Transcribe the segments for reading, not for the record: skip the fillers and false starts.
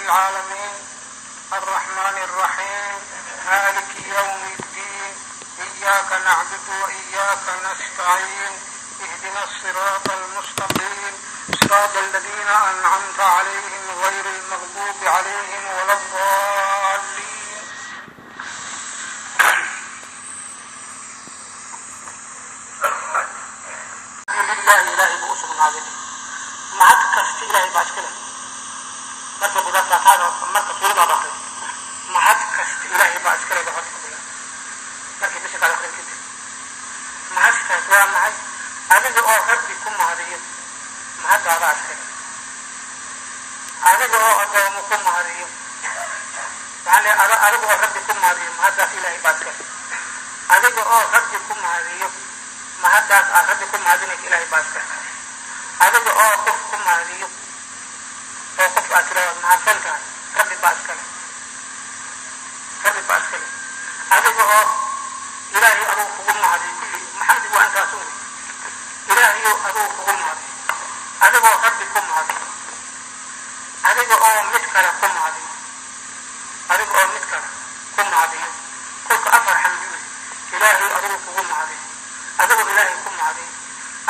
العالمين الرحمن الرحيم مالك يوم الدين إياك نعبد وإياك نستعين اهدنا الصراط المستقيم صراط الذين أنعمت عليهم غير المغضوب عليهم ولا الضالين. لله إلهي بأسر عظيم معك كست إلهي بأشكله marka qudaarta qaado marka suurada akhri mahad kasta ilaahay baa iskale bahad ku bilaa markii bisha kala akhrin kadib mahadkaas waa maxay? Adiga oo rabbi ku mahadiyo mahaddaada iskale, adiga oo addoomo ku mahadiyo, yani adiga oo rabbi ku mahadiyo mahaddaas ilaahay baa iskale, adiga oo rabbi ku mahadiyo mahaddaas aad rabbi ku mahadinaysa ilaahay baa iskale, adiga oo qof ku mahadiyo oo qof aad tiraahdo mahadsan tahay rabbi baa iskale, rabbi baa iskale, adiga oo ilaahay adugu kugu mahadiyo kulli maxamdi waa intaas un, ilaahayo adugu kugu mahadiyo, adigoo rabbi ku mahadiyo, adiga oo mid kale ku mahadiyo, adiga oo mid kale ku mahadiyo. Kolka afar xamdi wey: ilaahay adugu kugu mahadiyo, adigoo ilaahay ku mahadiyo,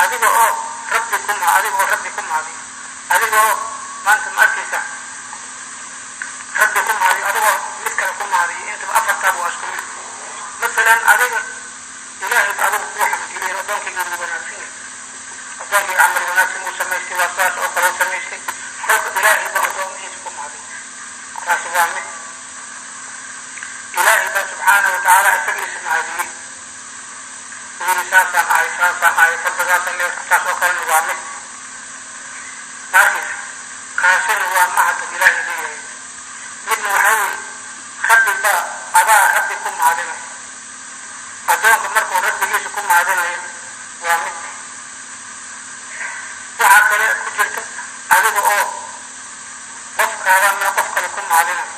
adiga oo rabbi ku ma adiga oo rabbi ku mahadiyo, adiga oo maanta ma arkaysa rabbi ku mahadiyo, adigoo mid kale ku mahadiyo. Intaba afartaaba waa isku mid. Masalan adiga ilaahay ba adigu kuu xamdiyey, addoonkayga wuu wanaagsan yahay, addoonkayga camal wanaagsan uu samaystay, waa saas oo kale u samaystay. Kolka ilaahay ba addoomihiisa ku mahadiy, taasi waa mid. Ilaahay baa subxaana wa tacaala isaga is mahadiyey, uu yidhi saasaan ahay, saasaan ahay, fadligaasaan leeyahay, taas oo kalena waa mid. Ma arkaysa? Kaasina waa mahad ilaahay leeyahay. Midna waxaa weeye rabbi baa adaa rabbi ku mahadinaya, addoonka markuu rabbigiisa ku mahadinayo waa mid. Waxaa kale ku jirta adiga oo qofkaada mee qof kale ku mahadinayo,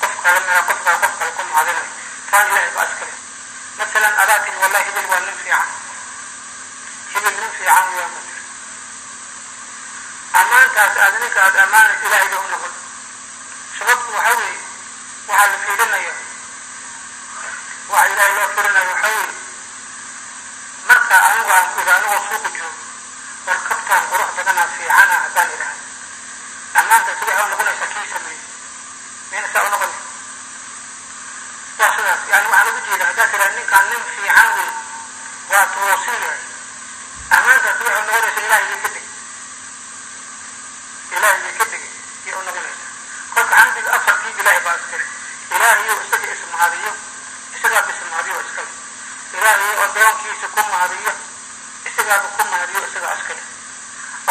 qof kale mee qofkaa qof kale ku mahadinayo, taan ilaahay baa iskale. Masalan adaa tiri wallahi hebel waa nin fiican, hebel nin fiican waa ma tiri, ammaantaas aad ninka aad ammaanaysa ilaahay bay u noqon. Sababtu waxaa weeye waxaa la fiirinaya, waxa ilaahay loo fiirinayo waxaa weeye marka anigu aan ku idha anigoo suuqa joogo war kabtaan qurux badanaa fiicana haddaan idhaha, ammaantaasi waxay u noqonaysaa kii sameeyey, mayna saa u noqonaysa? Waa sidaas. Yani waxaan ugu jeeda haddaad tidhaha ninkaan nin fiican wey, waa toosin yahay, ammaantaasi waxay u noqonaysaa ilaahay bay ka degay, ilaahay bay ka degay ayay u noqonaysaa. Kolka xamdiga afartii ilaahay baa iskale. Ilaahayo isaga ismahadiyo, isagaaba ismahadiyo iskale. Ilaahayo addoonkiisa ku mahadiyo, isagaaba ku mahadiyo, isagaa iskale.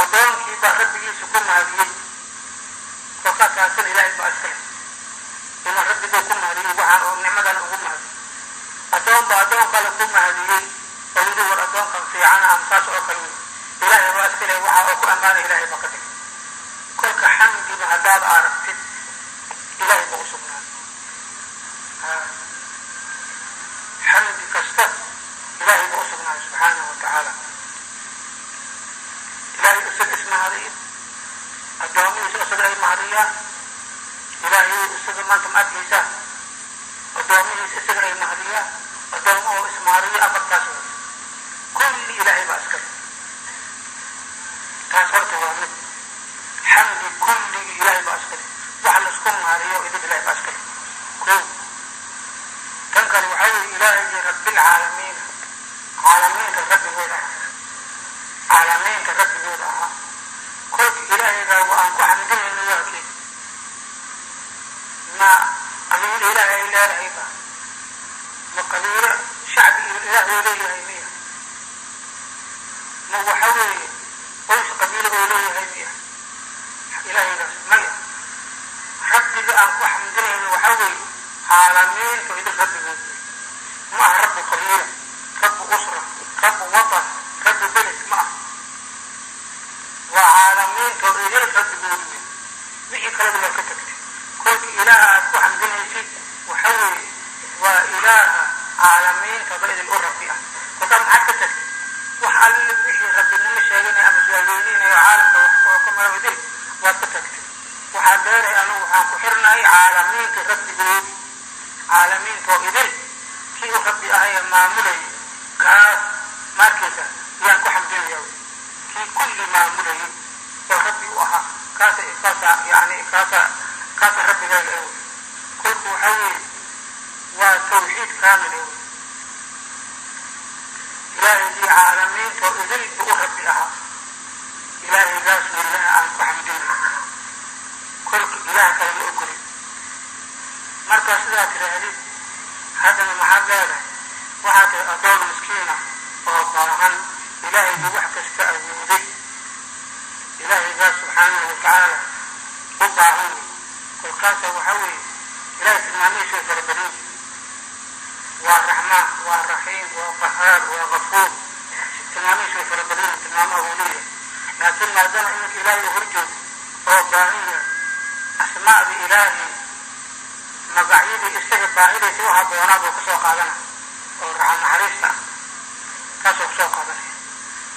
Addoonkii baa rabbigiisa ku mahadiyey, kolkaa taasina ilaahay baa iskale, inuu rabbiguu ku mahadiyey waxaan oo nicmadan ugu mahadiyey. Addoon baa addoon kale ku mahadiyey oo yidhi war addoonkan fiicana ama saas oo kale wey, ilaahay baa iskale, waxa oo ku ammaanay ilaahay baa ka dhigay. Kolka xamdiba haddaad aragtid ilaahay baa u sugnaaday. Xamdi kasta ilaahay baa u sugnaaday subxaanahu wa tacaala. Ilaahay isaga ismahadiyo, addoomihiisa isaga ay mahadiyaan, ilaahay isaga maanta ma arkaysaa addoomihiisa isaga ay mahadiyaan, addoomahu ismahadiyo, afartaas wey kulli ilaahay baa iskale. Taas horta waa mid. Xamdi kulligii ilaahay baa iskale, wax laisku mahadiyo idin ilaahay baa iskale. Ko tan kale waxaa weeye ilaahay rabbilcaalamiina, caalamiinta rabbigooda ahaa, caalamiinta rabbigooda ahaa. Kolka ilaahaygaa aan ku xamdinayno waa kee? Ma qabiilo ilaahay ay leedahay ba? Ma qabiilo shacbi ilaah oo leeyahay miya? Ma waxa weeye qoys qabiilo oo leeyahay miya ilaahaygaas? Maya. Rabbiga aan ku xamdinayno waxaa weeye caalamiinta idin rabbigood wey. Ma aha rabbu qabiila, rabbu usra, rabbu watan, rabbu beled, ma aha. Waa caalamiinta idin rabbigood wey, wixii kaleba waa ka tagtay. Kolka ilaaha aad ku xamdinaysid waxa weeye waa ilaaha caalamiintaba idin u rabbi ah. Kolkaa maxaad ka tagtay? Wax alle wixii rabbinimo sheeganaya ama iswaaweyneynaya caalamka wax ka xukumayo idin waad ka tagtay. Waxaad Waxaad leedahay anugu waxaan ku xirnahay caalamiinta rabbigoodi, caalamiintoo idil kii u rabbi ahaya maamulayay, kaas maarkaysa yaan ku xamdinaya. Kii kulli maamulayay oo rabbi u ahaa, kaasa kaasa yani kaasa rabbigayga ew. Kolku waxa weeye waa tawxiid kaamil ew. Ilaahigii caalamiintoo idil bu u rabbi ahaa, ilaahaygaas weynaha aan ku xamdinay. Kolka ilaah kale ma ogolin. Markaa sidaa tidhaahdid, haddana maxaad leedahay? Waxaa tahay addoon miskiina oo baahan ilaahaygu wax kasta awooday, ilaahaygaas subxaanahu watacaala u baahan wey. Kolkaasa waxa weeye ilahay tilmaamihiisa way fara badan yihin. Waa raxmaan, waa raxiim, waa qahaar, waa kafuur. Tilmaamihiisa way fara badan yihin, tilmaamaha uu leeyahay. Laakiin maadaama iminka ilaahay u horjoogo oo baahan yahay, asmaa'da ilaahay, magacyadii isaga baahidaysa u habboonaad buu kusoo qaadana oo raxa naxariista ah, kaasoo kusoo qaadanaya.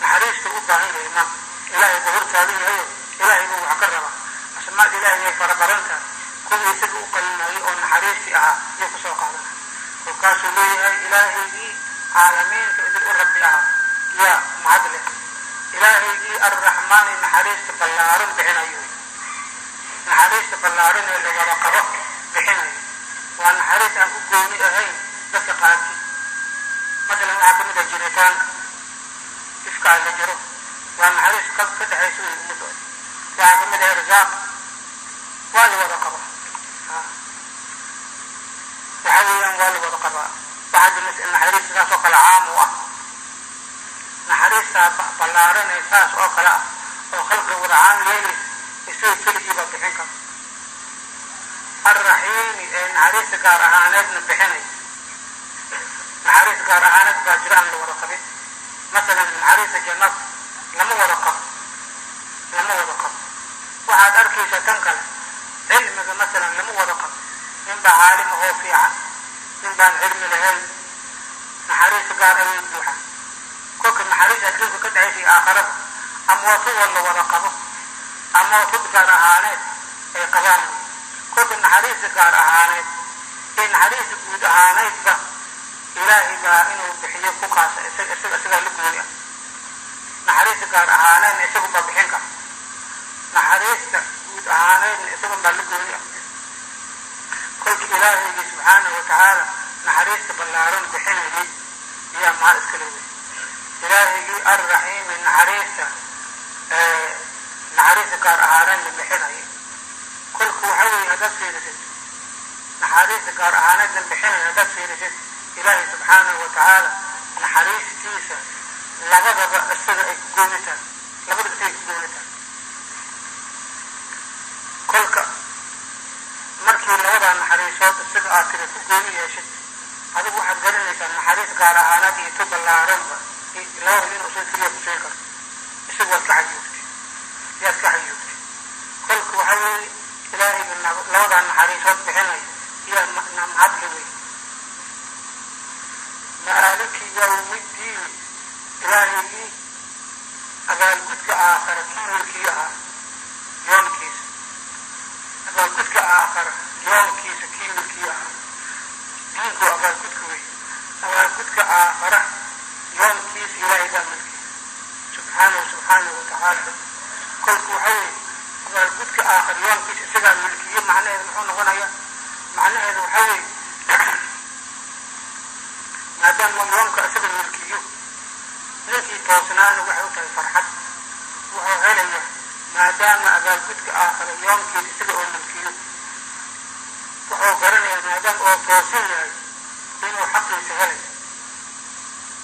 Naxariista u baahan yahay maanta ilaahay buu hortaagan yahayo, ilaahay buu wax ka rabaa. Asmaada ilaahay way fara badan tahay, kuwii isaga u qalinayay oo naxariistii ahaa ayuu kusoo qaadanaya. Kolkaasuu leeyahay ilaahaygii caalamiinta idil u rabbi ahaa yaa mahad leh, ilaahaygii arraxmaani naxariista ballaaran bixinayo, naxariista ballaaran ee la wada qabo bixinayo. Waa naxariis aan ku gooni ahayn dadka qaarkii. Masalan waxaa kamid ah jiritaanka ifkaa la jiro, waa naxariis ka dhexaysa wey ummadda. Waxaa kamid ah irsaaq, waa la wada qabaa. Waxa weeyaan waa la wada qabaa. Waxaa jira naxariis saas oo kale caam u ah, naxariistaa ballaaran ee saas oo kale ah oo khalqiga wada caam yeelaysa, isaga keligii baa bixin kara. Alraxiimi ee naxariista gaar ahaaneedna bixinay. Naxariis gaar ahaaneed baa jira aan la wada qabin. Masalan naxariista jannada lama wada qabo, lama wada qabo. Waxaad arkaysaa tan kale cilmiga masalan lama wada qabo. Nin baa caalim ahoo fiican, nin baan cilmi lahayn. Naxariista gaar ayay buuxa. Kolka naxariis adduunka ka dhexaysa iyo aakharada ama waa tuwa la wada qabo ama waa tud gaar ahaaneed ay qabaan. Kolka naxariista gaar ahaaneed iyo naxariista guud ahaaneydba ilaahay baa inuu bixiyo ku qaasa, isaga isagaa la gooni ah. Naxariista gaar ahaaneedna isagun baa bixin kara, naxariista guud ahaaneedna isagun baa la gooni ah. Kolka ilaahaygii subxaanahu watacaala naxariista ballaaran bixinayay yaa mahad iska leeyahay. Ilaahaygii arraxiimi naxariista naxariista gaar ahaaneedna bixinayay. Kolka waxa weeye haddaad fiirisid naxariista gaar ahaaneedna bixinaya, haddaad fiirisid ilaahay subxaanahu watacaala naxariistiisa labadaba isaga ay ku gooni tahay, labadaba isaga ay ku gooni tahay. Kolka markii labadaa naxariisood isaga aad tiri ku gooni yeeshid, adigu waxaad garanaysaa naxariis gaar ahaaneed iyo tu ballaaranba labadaba inuu isaga keliya ku siin karo. Isagu waad ka xayuugtay, yaad ka xayuugtay. Kolka waxa weeye ilaahayga labadaa naxariisood bixinaya yaa mahadle wey. Maaliki yawmiddiini, ilaahaygii abaalgudka aakhara kii milkii ahaa yoomkiisa, abaalgudka aakhara yoomkiisa kii milkii ahaa. Diinku waa abaalgudka wey. Abaalgudka aakhara yoomkiisa ilaahay baa milkiya subxaanahu watacaala. Kolku waxa weeye abaalgudka aakhara yoomkiisa isagaa milkiye. Macnaheedu muxuu noqonayaa? Macnaheedu waxa weeye maadaama yoomka isaga milkiyo, ninkii toosnaana waxay u tahay farxad, wuxuu helaya maadaama abaalgudka aakhara yoomkiisa isaga oo milkiyo, wuxuu garanayaa maadaama oo toosan yahay inuu xaqiisa helayo.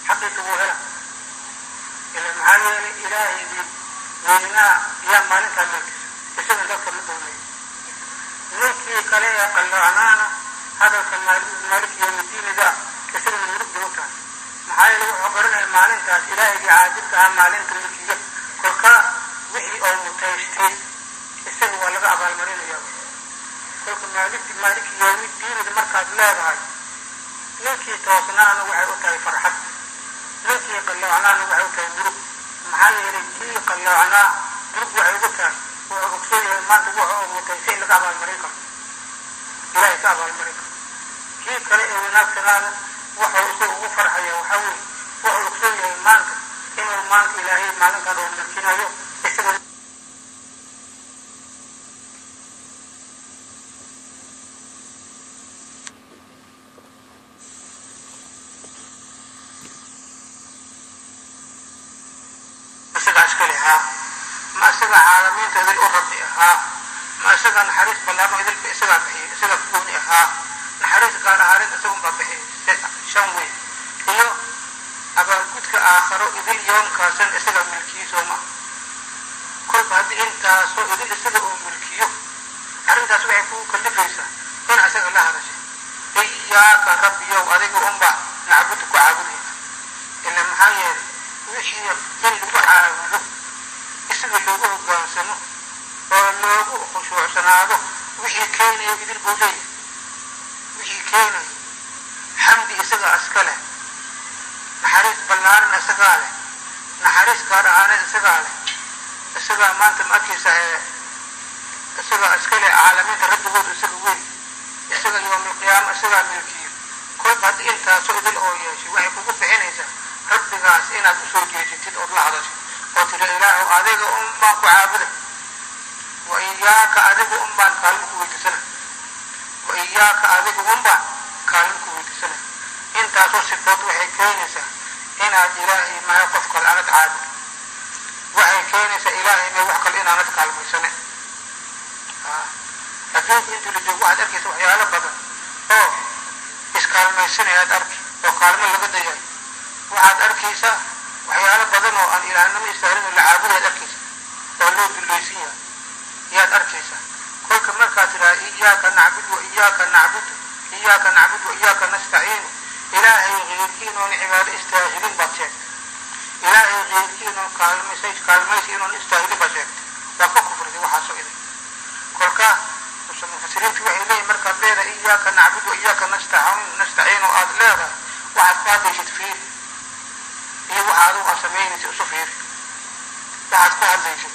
Xaqiisa wuu hela ila, maxaa yeelay ilaahaygii weynaa yaa maalintaa milkisa, isaga dadka ma doonayo. Ninkii kale ee qalloocnaana hadalka maaliki yawmidiiniga ah isagana murug bay u tahay. Maxaa yeelay wuxuu garanaya maalintaas ilaahaygii caadilka ahaa maalinta milkiya. Kolka wixii oo mutaystay isaga waa laga abaalmarinaya. Kolka maaliki yawmidiiniga markaad leedahay, ninkii toosnaana waxay u tahay farxad, ninkii qalloocnaana waxay u tahay murug. Maxaa yeelay kii qalloocnaa murug waxay ugu tahay wuxuu ogsoon yahay maanta wuxuu mutaystay in laga Abaalmarin karo, Ilaahay ka abaalmarin karo. Kii kale ee wanaagsanaana wuxuu isaga ugu farxaya waxaa weeye, wuxuu ogsoon yahay maanta inuu maanta Ilaahay maalinkan uu milkinayo isaga. Isagaa iska lehaa, ma isaga caalamiinta idil u Rabbi ahaa, ma isaga naxariis ballaarno idilka isagaa bixiyay, isagaa gooni ahaa, naxariis gaar ahaaneed isagun baa bixiyay, shan weyn iyo abaalgudka aakharo idil yoomkaasan isagaa milkiyo, soo ma? Kolba haddii intaasoo idil isaga oo milkiyo, arrintaas waxay kugu kalifaysaa in isaga la hadashay. Iyaaka, Rabbiyow, adiga unbaa nacbudu ku caabudayna, ila maxaa yeelay wixii in lagu caabudo, isaga loogu hoggaansamo oo loogu khushuucsanaado, wixii keenayo idil buu leeyahay, wixii keenayo xamdi isagaa iska leh, naxariis ballaaran isagaa leh, naxariis gaar ahaaneed isagaa leh, isagaa maanta ma arkaysa ee isagaa iska leh caalamiinta rabbigooda isaga weyn, isaga yowmalqiyaama isagaa milkiyo. Kolba haddii intaasoo idil oo yeeshay, waxay kugu bixinaysaa Rabbigaas inaad usoo jeesatid ood la hadashay oo tiri: Ilaahu, adiga un baan ku caabuday, wa iyaaka, adiga un baan kaalmo ku weydiisana, wa iyaaka, adiga un baan kaalmo ku weydiisana. Intaasoo sifood waxay keenaysaa inaad Ilaahay mahay qof kale aanad caabud. Waxay keenaysaa Ilaahay may wax kale inaanad kaalmaysane. Adduunka intii la joogo waxaad arkaysa waxyaalo badan oo iskaalmaysanaya aad arki oo kaalmo laga dayayo. Waxaad arkaysaa waxyaalo badan oo aan ilaahnimo istaahilin oo la caabudayaad arkaysa oo loo dullaysan yahay yaad arkaysaa. Kolka markaad tidhaha iyaaka nacbudu wa iyaaka nacbudu, iyaaka nacbudu wa iyaaka nastaciinu, Ilaahay keyrkii inoon cibaado istaahilin baad sheegtay. Ilaahay keyrkii inoon kaalmaysay kaalmaysi inoon istaahilin baad sheegtay. Waa ka kufriday waxaasoo idin. Kolka mufasiriintu waxay leeyihin, markaad leedahay iyaaka nacbudu wa iyaaka nastaciinu aad leedahay, waxaad ku hadlaysid fiiri iyo waxa adigu aad samaynaysid isu fiiri. Waxaad ku hadlaysid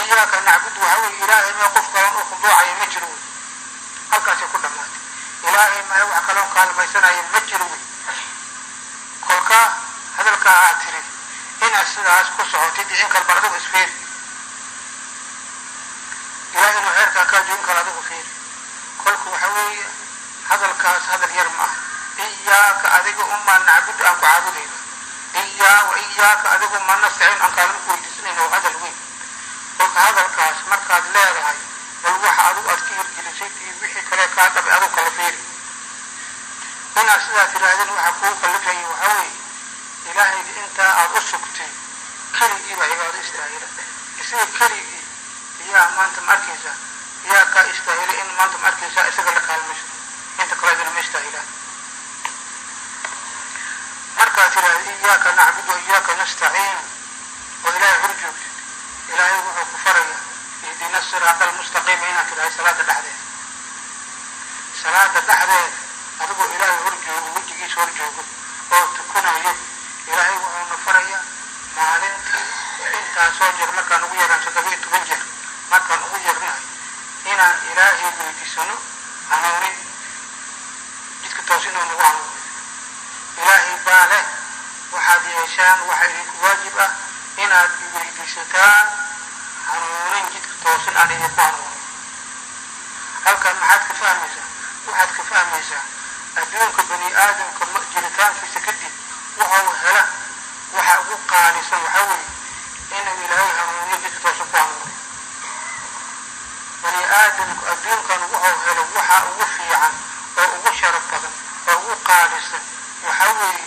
iyaaka nacbudu waxa weye Ilaahay mee qof kaloon u khuduucaya ma jiro wey. Halkaasay ku dhammaatay. Ilaahay mae wax kaloon kaalmaysanaya ma jiro wey. Kolka hadalkaa aad tiri inaad sidaas ku socotid iyo in kalban adigu isfiiri. Ilahay inuu xeerkaa kaa joogin karo adigu fiiri. Kolka waxa weeye hadalkaas hadal yar ma aha. Iyaaka, adiga unbaa nacbudu aan ku caabudayna, iyaa wa iyaaka, adigu ma nastaciin aan kaalmo ku weydiisanayna, waa hadal weyn. Kolka hadalkaas markaad leedahay, bal waxa adigu aad ka hirgelisay iyo wixii kale kaa dhabay adigu kala fiiri. Inaad sidaa tidhaahdeen waxa kugu kallifaya waxaa weeye Ilaahayga intaa aad u sugtay keligii baa cibaado istaahila, isaga keligii iyaa maanta ma arkaysaa yaa kaa istaahila in maanta ma arkaysaa isaga la kaalmaysto, inta kale idin ma istaahilaan. Markaad tidhaahda iyaaka nacbudu wa iyaaka nastaciin oo Ilaahay hor joogtid, Ilaahay wuxuu ku faraya ihdina siraata almustaqiima inaad tidhahdo salaada dhexdeeda. Salaada dhexdeeda adigoo Ilaahay hor joogo, wejigiisa hor joogo oo tukanayo, Ilaahay wuxuuna farayaa maalintii intaasoo jeer markaan ugu yaraan 17 jeer markaan ugu yarnahay inaan Ilaahay weydiisano hanuunin, jidka toos inuu nagu hanuuniyo. Ilaahay baa leh: waxaad yeeshaan waxa idinku waajib ah inaad iweydiisataan hanuunin, jidka toosan aan idinku hanuunin. Halkan maxaad ka fahmaysaa? Waxaad ka fahmaysaa adduunka bani aadamka jiritaankiisa kadib wuxuu hela waxa ugu qaalisan waxaa weeye inuu Ilaahay hanuuniyo, jidka toosan ku hanuuniyo. Bani aadamku adduunkan wuxuu helo waxa ugu fiican oo ugu sharaf badan oo ugu qaalisan waxaa weeye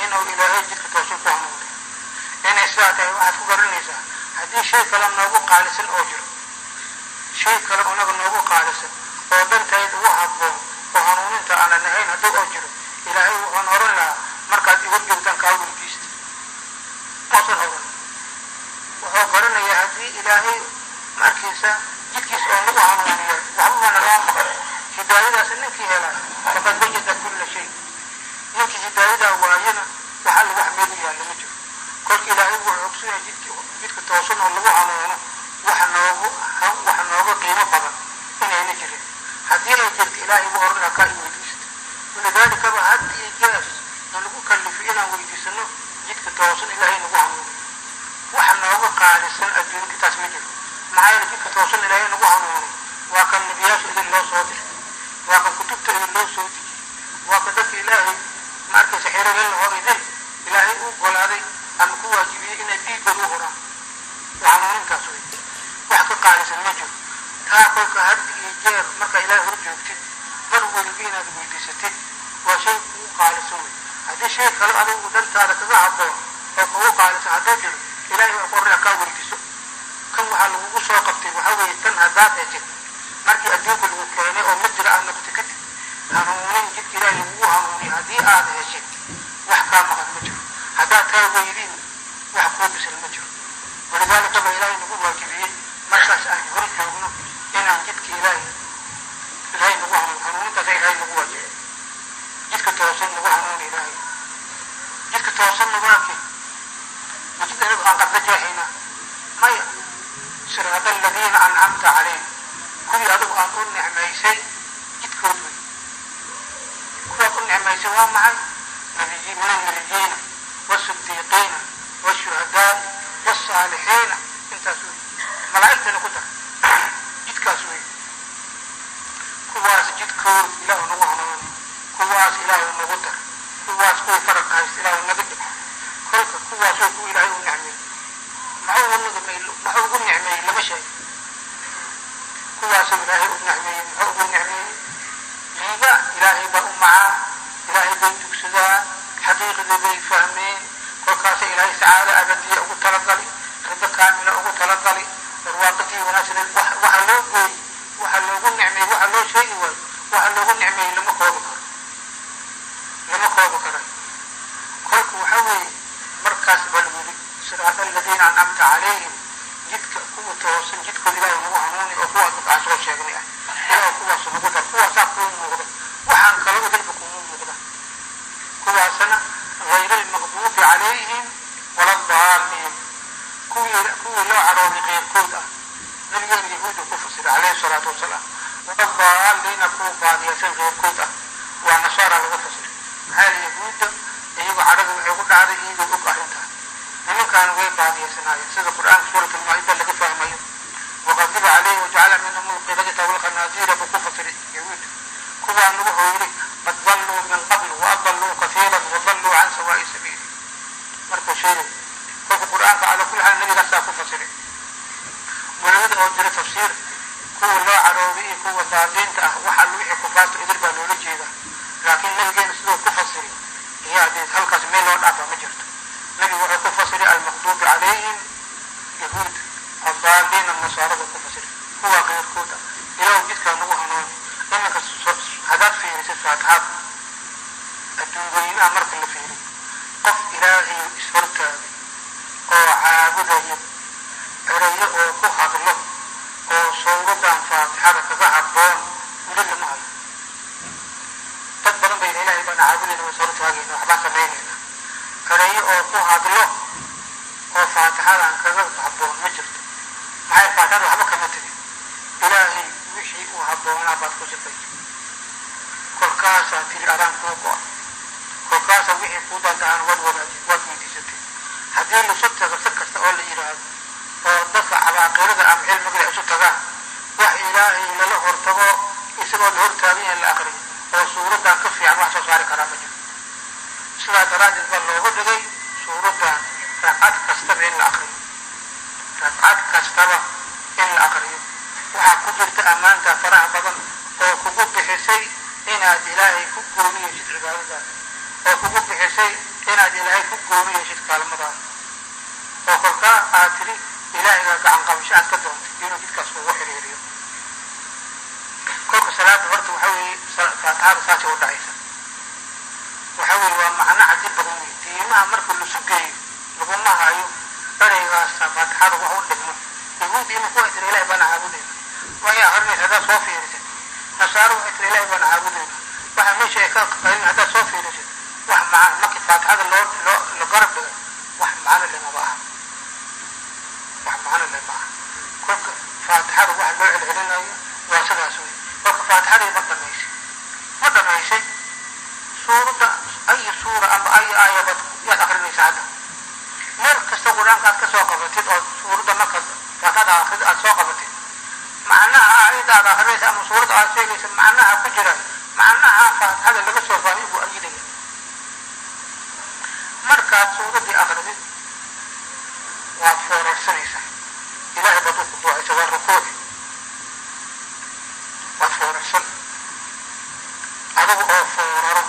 inuu Ilaahay jidka toosan ku hanuuniyo. Inay sidaa tahay waxaad ku garanaysaa haddii shay kale noogu qaalisan oo jiro, shay kale unaga noogu qaalisan oo dantayd ugu habboon oo hanuuninta aanan ahayn haddii oo jiro, Ilaahay wuxuun oran lahaa markaad iga joogtaan kaa weydiista. Muusan oran. Wuxuu garanayaa haddii Ilaahay ma arkaysa jidkiisa oo nagu hanuuniyo waxbaba naloo maqan. Hidaayadaas ninkii helaa faqad wajada kulla shay, ninkii hidaayadaa waayana wax alla wax meel u yaalla ma jiro. Kolka Ilaahay wuxuu ogsanaya jidka toosan oo lagu hanuuno wax noogu wax nooga qiimo badan ayna jirin. Haddii ay jirto, Ilaahay buu oran lahaa kaa i weydiista. Walidaalikaba had iyo jeer nalagu kallifo inaan weydiisano jidka toosan Ilaahay nagu hanuuniyo. Waxa nooga qaalisan adduunka taas ma jiro. Maxaa yeele, jidka toosan Ilaahay nagu hanuuniyo waa kan nebiyaasha idin loo soo diray, waa kan kutubta idin loo soo dejiyey, waa kan dadka Ilaahay, ma arkaysa, xiriirin lahoo idin Ilaahay u ogolaaday ama ku waajibiyey inay dhiiggooda u huraan. Waa hanuunintaas wey, wax ka qaalisan ma jiro taa. Kolka had iyo jeer markaa Ilaahay hor joogtid, mar weliba inaad weydiisatid waa shay kugu qaalisan wey. Haddii shay kale adigu dantaada kaga habboon oo kugu qaalisan hadduu jiro, Ilaahay waa qorra kaa weydiiso. Kan waxaa lagugu soo qabtay waxaa weeye tan haddaad heshid markii adduunka lagu keenay oo mid jira aad noqotay kadib, hanuunin jidka Ilaahay lagugu hanuuniyo haddii aad heshid, wax kaa maqan ma jiro. Haddaad taa weydiin, wax kuu bisil ma jiro. Walidaalika ba Ilaahay nagu waajibiyey markaas aan hor joogno inaan jidka Ilaahay nagu hanuun. Hanuunintaasa Ilaahay nagu waajibiyey, jidka toosan nagu hanuuni Ilaahay. Jidka toosanna waa kee? Ma jid anagu aan qabda jeexayna? Maya. Siraada aladiina ancamta calayhim, kuwii adigu aad u nicmaysay jidkood wey. Kuwaad u nicmaysay waa maxay? Nabiyi min alnabiyiina wasidiiqiina washuhadaai wasaalixiina, intaas wey. Malaa'igtana ku dar. Jidkaas wey, kuwaas jidkood Ilaahu nagu hanuuni, kuwaas Ilaahu nagu dar, kuwaas kuwa faraq haysta Ilaahu naga dhig. Kolka kuwaas way kuwa Ilaahay u nicmeeyey. Maxuu u nicmeeyey? Maxuu ugu nicmeeyey? Lama sheego. Kuwaasuu Ilaahay u nicmeeyey. Muxuu ugu nicmeeyey? Liiba Ilaahay baa u macaa, Ilaahay bay dugsadaa, xaqiiqdii bay fahmeen. Kolkaasa Ilaahay sacaado abadiya ugu talagali, rido kaamila ugu talagali, barwaaqadii wanaagsan. Waxa loo gooyey, waxa loogu nicmeeyey, waxa loo sheegi waayo, waxa loogu nicmeeyey lama koobi karo, lama koobi karo. Kolka waxa weeye markaas baa lagu yidhi siraata aladiina ancamta calayhim, jidka kuwa toosan jidkooda Ilaahay nagu hanuuni, oo kuwaas marka aan soo sheegnay ah Ilaah kuwaas nagu dar. Kuwaasaa kuu muuqda, waxaan kalo idilba kumu muuqda. Kuwaasna gayr almaqduubi calayhim wala addaaliin, kuwii loo carooday qeyrkood ah. Nabigeena yahuuda ku fasiray calayhi salaatu wasalaam. Wala addaaliina, kuwa baadiyaysan qeyrkood ah, waa nasaara lagu fasiray. Maxaa la yahuudda iyagu cadhada waxay ku dhacday iyagoo og arrintaa. Nimankaan way baadiyaysanaayeen sida Qur'aanka suurat almaa'ida laga fahmayo. Waqadiba calayhi wajacala minhum alqiradata walkhanaasiira buu ku fasiray yahuud. Kuwaana wuxuu yidhi qad dalluu min qabl waadalluu kasiiran wadalluu can sawaa'i sabiili markuu sheegay. Kolka Qur'aanka cala kulli xaal nabigaasaa ku fasiray. Mulamada oo jira tafsiir kuwa loo caroobay iyo kuwa daaliinta ah, waxa wixii kufaarta idil baa loola jeedaa, laakiin nabigeena siduu ku fasiray iyo haddii halkaas meel loo dhaafa ma jirto. Nabigu wuxuu ku fasiray almaqduubi calayhim yahuud, addaaliina nasaarada ku fasiray, kuwa keyrkood ah. Ilaah jidkaa nagu hanuuni. Iminka haddaad fiirisid faatixada, adduun weynaha marka la fiiriyo, qof Ilaahay ishortaagay oo caabudayo erayo oo ku hadlo oo suuradan faatixada kaga habboon weli lama hayo. Dad badan bayna Ilaahay baan caabudayna, waan soo taagayna, waxbaan samaynayna. Erayo oo ku hadlo oo faatixadan kaga habboon ma jirto. Maxay? Faatixada waxba kama tegin. Ilaahay wixii uu habboonaa baad ku shaqaysay. Kolkaasaa tiri adaan kuu go-a, kolkaasaa wixii kuu dantahan waad wanaajid, waad weydiisatay. Haddii lasu tago si kasta oo la yidhaahdo oo dadka cabaaqirada ama cilmiga isu tagaan, wax Ilaahay lala hortago isagoo la hortaagan yahay la aqriyo oo suuraddan ka fiican wax soo saari karaa ma jiro. Sidaa daraaddeed baa looga dhigay suuraddan ragcad kastaba in la aqriyo, ragcad kastaba in la aqriyo. Waxaa ku jirta ammaanta faraha badan oo kugu bixisay inaad Ilaahay ku gooni yeeshid cibaadadaada, oo kugu bixisay inaad Ilaahay ku gooni yeeshid kaalmadaada, oo kolkaa aad tidhi Ilaahaygaa gacan qabasho aad ka doontay inuu jidkaas kugu xiriiriyo. Kolka salaada horta waxa weeye faatixada saasay u dhacaysa. Waxa weeye waa macno cajib badan wey. Diimaha marka lasu geeyo laguma hayo ereygaasa faatixada wax u dhigmo. Yahuud imika waxay tiri Ilahay baana caabudayna, waxay akrinaysa haddaad soo fiirisid. Nasaaro waxay tiri Ilahay baana caabudayna, waxa meesha ay ka qalin haddaad soo fiirisid, wax macno markii faatixada loo loo la garab dhigay wax macno lemaba aha, wax macno le ma aha. Kolka faatixada waxa loo celcelinayo waa sidaas wey. Aayadda aad akrinaysa ama suuradda aad sheegaysa macnaha ku jira, macnaha faatixada laga soo fahmay buu ayidaya. Markaad suuraddii akridid waad foorarsanaysaa, Ilaahay baad u khuduucaysa, waa rukuuci, waad foorarsan. Adigu oo fooraro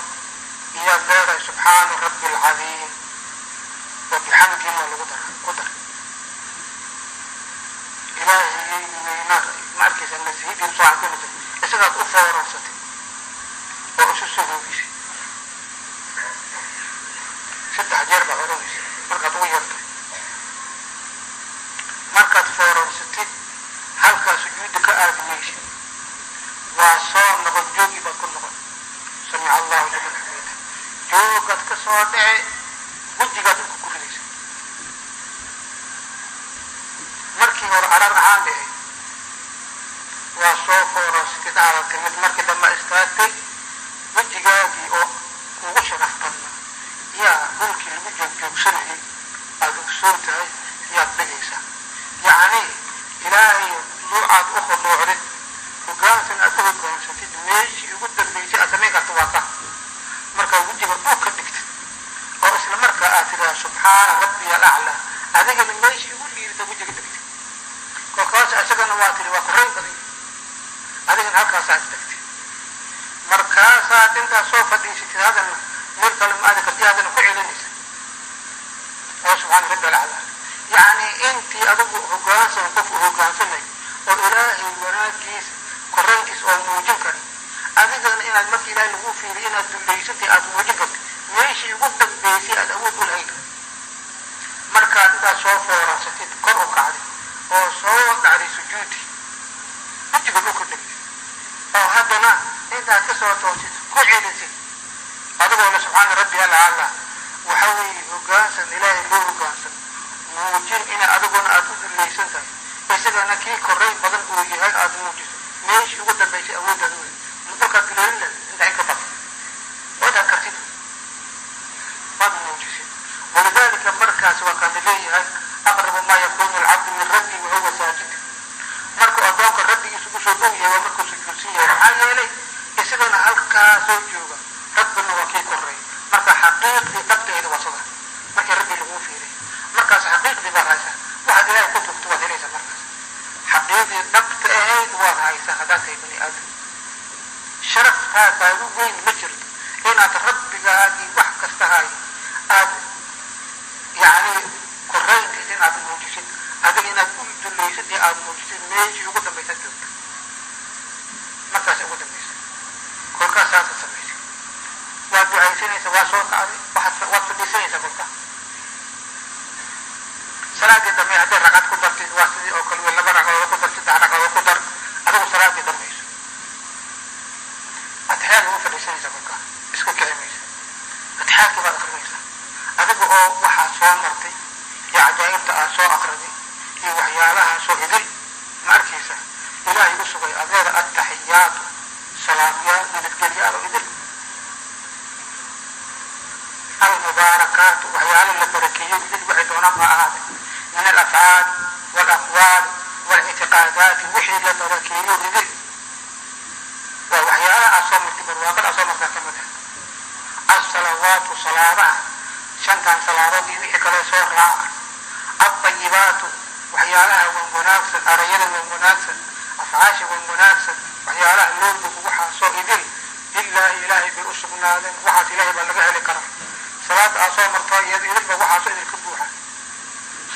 iyaad leedahay subxaana rabbi alcadiim wa bixamdihi, waa lagu dara ku dar Ilaahiyey weynaa. Ma arkaysa nasihidiin soo cankunaysa, isagaad u foorarsatay oo isu soo hoogisay. 3 jeer baad odhanaysa markaad ugu yartay. Markaad foorarsatid halkaa sujuudda ka aadi maysid, waa soo noqon, joogii baad ku noqon, samica Allahu liman xamida, joogaad ka soo dhace, wejigaad dhulka ku ridaysa. Markii hore arar ahaan bay ahayd, waa soo foorarsatid, aada timid, markii dambe istaagtay, wejigaagii oo kugu sharaf badnaa yaa dhulkii lagu joogjoogsanayay aada ogsoon tahay yaad dhigaysaa. Yacni Ilaahay duucaad u khuduucdid, hogaansan aad u hogaansatid, meeshii ugu dambaysay aad samayn karta waa ka markaa wejiga dhulka dhigtid oo isla markaa aad tidhaha subxaana rabbiya alaclaa, adigana meeshii ugu liidata wejiga dhigtid. Kolkaas isagana waa tidhi waa korayn badan, adigana halkaasaa isdhigtay. Markaasaad intaad soo fadhiisatid haddana meel kale ma aadi karti, haddana ku celinaysa oo subxaana rabbi alaclaa. Yacni intii adigu hogaansan, qof u hogaansanay oo Ilaahay wanaagiisa korayntiisa oo muujin kara, adigana inaad markii Ilaahay lagu fiiriyo inaad dullaysantay aad muujin karti meeshii ugu dambaysay aad awood u lahayd. Markaad intaad soo foorarsatid kor u kacday oo soo dhacday sujuudi, wejiga dhulka dhigtay, oo haddana intaad ka soo toosid ku celisid adigoo le subxaana rabbi alaclaa, waxa weeye hogaansan Ilaahay loo hogaansan, muujin ina adiguna aad u dullaysan tahay, isagana kii koray badan uu yahay aada muujiso meeshii ugu dambaysay awooddaada wey. Dhulkaad duleelin lahayd intaa in ka badan waadaad kartid waad muujisid. Walidaalika markaas waa kaan leeyahay aqrabu maa yakunu alcabdu min rabbi wahuwa saajid. Markuu addoonka rabbigiisa ugu soo dhow yahay waa markuu sujuudsan yahay, maxaa yeelay isagana halkaa soo jooga, rabbina waa kii koray. Marka xaqiiqdii dhabteeda waa sada markii rabbi laguu fiiriy, markaas xaqiiqdii baad haysaa, waxaad Ilaahay ku tugto waad helaysaa. Markaas xaqiiqdii dhabta ahayd waad haysaa haddaad tahay bani aadam. Sharaftaa kaagu weyn ma jirto inaad rabbigaagii wax kasta hay aad yacni korayntiisa inaad muujisid, adiga inaad u dulaysid ee aada muujisid meeshii ugu dambaysa joogto markaas ugu dambaysa. Kolkaas saasa samaysay, waad ducaysanaysa, waa soo kacday, waxaad waad fadhiisanaysaa. Kolkaa salaadii dambe hadday ragcad ku dartid waa sidii oo kale wey, 2 ragcadood ku dar, 3 ragcadood ku dar, adigu salaadii dambayso atixyaadka ugu fadhiisanaysaa. Kolkaa iska kici maysa, atixyaadkii baad akrinaysaa adiga oo waxaa soo martay iyo cajaa'ibta aad soo akriday iyo waxyaalaha soo idil. Ma arkaysa Ilaahay u sugay adeeda attaxiyaatu, salaamyaal nabadgelyaal oo idil, almubaarakaatu, waxyaalo la barakeeyo idil, waxay doonaan ma ahaade, min alafcaal walaqwaal walictiqaadaati, wixii la barakeeyo idil waa waxyaalaha aad soo martay, barwaaqada aad soo martaa ka mid ah. Alsalawaatu, salaadaha shantan salaadood iyo wixii kaloo soo raaca, alطayibaatu, waxyaalaha wan wanaagsan, arayada wan wanaagsan, afcaasha wan wanaagsan, waxyaalaha loo bogo, waxaasoo idil lilaahi, Ilaahay bay u sugnaadeen. Waxaas Ilaahay baa laga heli karaa. Salaada aad soo marto iyado idilba waxaasoo idil ka buuxa.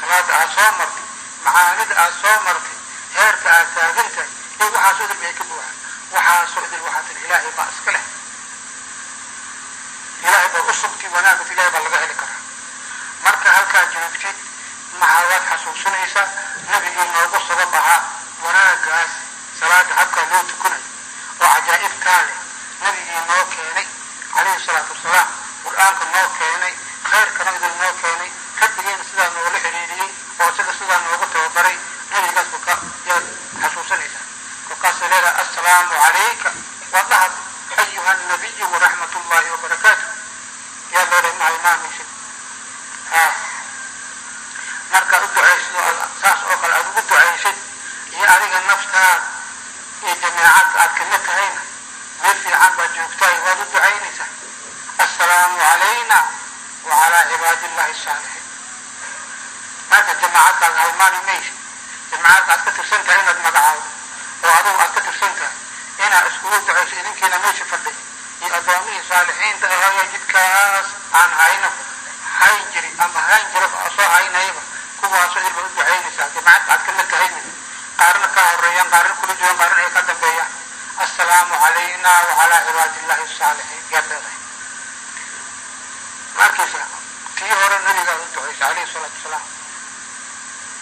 Salaada aad soo martay, macaanida aad soo martay, heerka aad taagantahay iyo waxaasoo idil bay ka buuxa. Waxaasoo idil waxaa tiri Ilaahay baa iska leh, Ilaahay baa u sugtay, wanaagas Ilahay baa laga heli karaa. Marka halkaa joogtid maxaa waad xasuusinaysaa nabigii noogu sabab ahaa wanaagaas, salaada habkaa loo tukunayo oo cajaa'ibtaa leh, nabigii noo keenay calayhi salaatu wasalaam, Qur-aanka noo keenay, khayrkana idil noo keenay, rabbigeena sidaa noola xiriiriyey oo isaga sidaa noogu tababaray, nabigaas kolka yaad xasuusanaysaa. Kolkaasay leedahay assalaamu calayka waad dhahad ayuha nabiyu waraxmat ullahi wabarakaatu yaa leedahay, ma halmaamaysid. Ha markaad u ducaysid oo saas oo kale aad ugu ducaysid iyo adiga naftaada iyo aad kamid tahayna meel fiican baad joogtaay, waad u ducaynaysaa. Assalaamu calayna wa calaa cibaadi illahi asaalixiin. Marka jamaacadkaad halmaami maysa, jamaacadka aad ka tirsan tahay inaad magacaawdo oo adigu aad ka tirsan tahay inaad iskugu ducayso idinkiina meesha fadhiy iyo addoomihii saalixiinta ahaayo jidkaas aan hayno hayn jiri ama hayn jira soo haynayaba, kuwaasoo ilba u ducaynaysaa. Jamaacadka aad kamid tahayna qaarna kaa horeeyaan, qaarna kula joogaan, qaarna ay ka dambeeyaan. Assalaamu calayna wa calaa cibaadi illahi asaalixiin yaad leedahay. Ma arkaysa tii hore nabigaad u ducaysa calayhi salaatu wasalaam,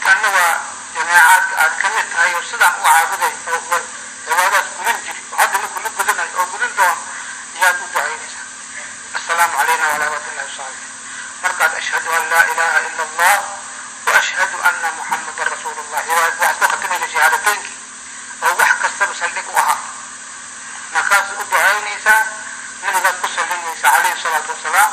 tanna waa jamaacaadka aad ka mid tahay oo sidaan u caabuday oo cibaadaad gudan jiri oo haddana kula gudanayo oo gudan doon yaad u ducaynaysaa. Assalaamu calayna wacalaa cibaadi illahi asaalixiin. Markaad ashhadu an laa ilaaha ila allah wa ashhadu anna muxamadan rasuulullah, waxaad ku khatimaysa shahaadateynki oo wax kastaba saldhig u ahaa. Markaas u ducaynaysaa, nabigaad ku sallinaysaa calayhi salaatu wasalaam,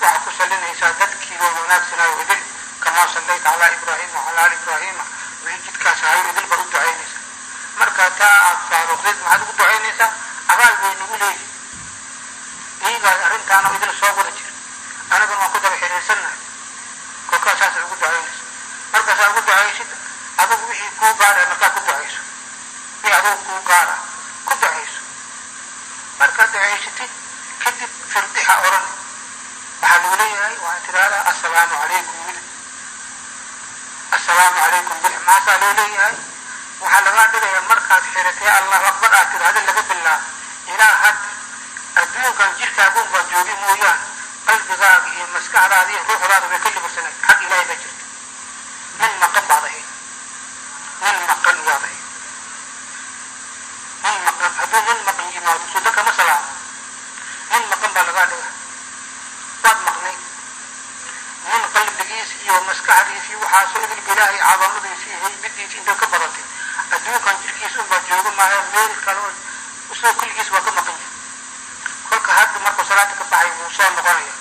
waxaad ku sallinaysaa dadkiiba wanaagsanaayo idil, kamaa sallayta calaa ibraahima wacalaa ali ibraahima, wixii jidkaas ahayo idil baad u ducaynaysaa. Marka taa aad faaruqdid maxaad ugu ducaynaysaa? Abaal bay nagu leeyihin iyagaa arrintaana idil soo wada jira, aniguna waan ku daba xiriirsannahay. Kolkaasaas ugu ducaynaysa. Markaasaa ugu ducaysid adigu wixii kuu gaar ah, markaa ku ducayso wixii adigu kuu gaar ah ku ducayso. Markaad ducaysatid kadib firdixa odhan waxaa lagu leeyahay, waxaad tidhahdaa assalaamu calaykum midib, assalaamu calaykum bidix. Maxaasaa loo leeyahay? Waxaa lagaa dhigayaa markaad xiratay allahu akbar aad tidhahda laga bilaabo ilaa hadda adduunkan jirkaaga unbaa joogi mooyaan qalbigaaga iyo maskaxdaada iyo ruuxdaada way ka libarsanayd, xag ilaahay baa jirta. Nin maqan baad ahayd, nin maqan yaad ahayd, nin maqan. Hadduu nin maqan yimaado soo dadka ma salaamo, nin maqan baa lagaa dhigaa, waad maqnay. Nin qalbigiis iyo maskaxdiis iyo waxaasoo idilba ilaahay cadamadiisi iyo haybidiisi intay ka badatay adduunkan jirkiis unbaa jooga maaha, meel kale oo isagoo kulligiis waa ka maqan yahay. Kolka hadda markuu salaada ka baxay wuu soo noqonaya,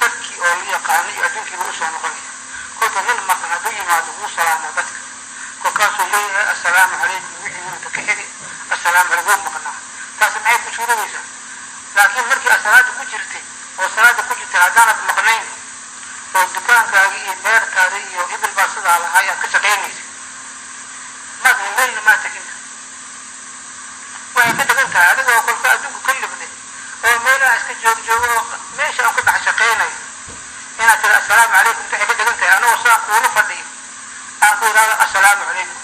dadkii oo la yaqaano iyo adduunkiiba usoo noqonaya. Kolka nin maqan hadduu yimaado wuu salaamaa dadka, kolkaasuu leeyahay assalaamu calaykum, wixii yimida ka xigi assalaamu calaykum, wuu maqnaa. Taasi maxay ku suuroweysaa? Laakiin markii aad salaada ku jirtay oo salaada ku jirtay haddaanad maqnayn oo dukaankaagi iyo beertaada iyo hibil baa sidaa lahaa ayaad ka shaqaynaysay, maadna meelna maa tegin. Waxay ka dhigan tahay adigoo kolka adduunku ka libday oo meelaha iska joog joogo oo meesha aan ku dhex shaqaynayo inaad tiri assalaamu calaykum. Waxay ka dhigan tahay anagoo sidaa kuula fadhiyo aan ku idhaahdo assalaamu calaykum,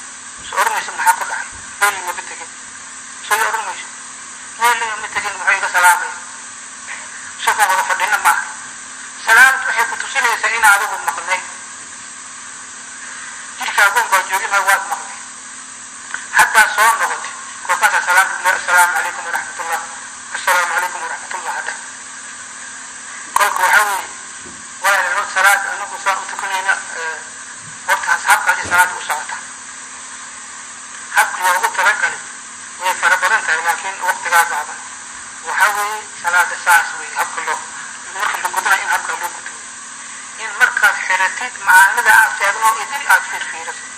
soo oranaysa maxaa ku dhacay? Meel maba tegin, soo oran mayso meel ma tegin, muxuu iga salaamaya? Soo wada fadhina maaha. Salaamtu waxay ku tusinaysaa in adigu maqnay, jirkaagun baa joogi maa, waad maqnay, haddaa soo noqotay. Kolkaasaa salaamtu assalaamu calaykum waraxmatullah, assalaamu calaykum waraxmatullah hadha. Kolka waxaa weeye walaalayaal, salaad anagu saan u tukanayna horta asxaabkaasi salaada u socota habka loogu talagalay way fara badan tahay, laakiin waqtigaa gaaban. Waxaa weeye salaada saas weeye habka loo marka la gudanayo, in habka loo guto in markaad xiratid macaanida aad sheegno idil aad fiirfiirisid.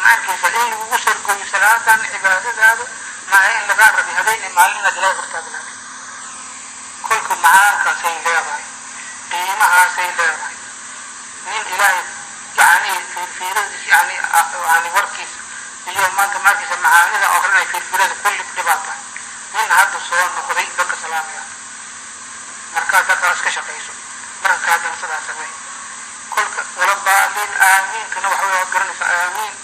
Ma arkaysa in lagugu sargooyo salaadan cibaadadaada maaha in lagaa rabay habeen iyo maalin inaad ilaahay hortaagnaato. Kolka macaankaasay leedahay, qiimahaasay leedahay. Nin ilaahay yani fiirfiiradiis yani yani warkiisa iyo maanta ma arkaysa macaanida oo kale inay fiirfiirada kulli dhibaata. Nin hadda soo noqday dadka salaamaya, markaa dadka iska shaqayso, marka kaadana sidaa samey. Kolka wala baaliin aamiintuna waxa wey waad garanaysaa aamiin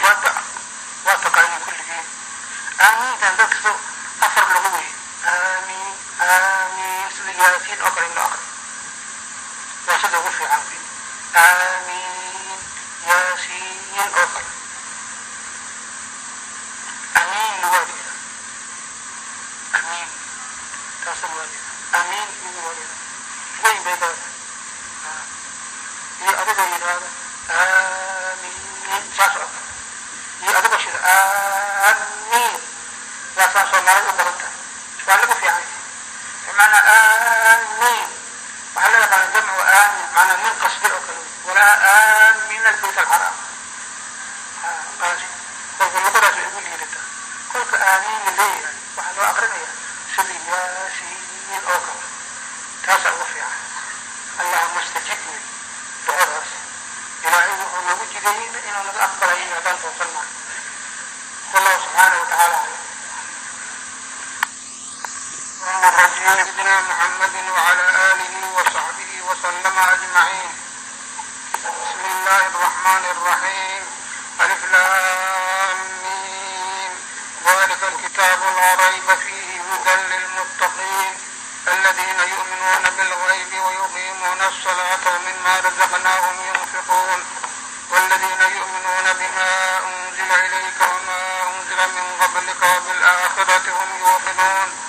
waa duca, waa taqaaniin kulligiin. Aamiintan dadka soo afar lagu wey aamiin aamiin, sida yaasiin oo kale in loo aqriyo waa sida ugu fiican wey, aamiin yaasiin oo kale. Amiin waa layidhaha, amiin taasna waa layidhaha, amiin igu waa layidhaha, weyn bay leedahay. Iyo adigoo yidhaahda aamiin saas oo kale, iyo adigoo shida aamiin, waa saan soomaalida u badan tahay, waa lagu fiican yahay. Bimacnaa aamiin waxaa loo yaqaana jamcu aamin, macnaa nin qasdi oo kale wey, walaa aamin albayt alxaraam. Kolka luqada Leeyahay waxaa loo aqrinaya sidii Yaasiin oo kale, taasaa ugu fiican. Allahuma istajib wey ducadaas. Ilaahay wuxuu noogu jideeyeyna inuu naga aqbalayo haddaan toosannahay. Wallahu subxaanahu watacaala aclam. الرجيم. سيدنا محمد وعلى آله وصحبه وسلم أجمعين. بسم الله الرحمن الرحيم. ألف لام ميم، ذلك الكتاب لا ريب فيه، هدى للمتقين، الذين يؤمنون بالغيب ويقيمون الصلاة ومما رزقناهم ينفقون، والذين يؤمنون بما أنزل إليك وما أنزل من قبلك وبالآخرة هم يوقنون.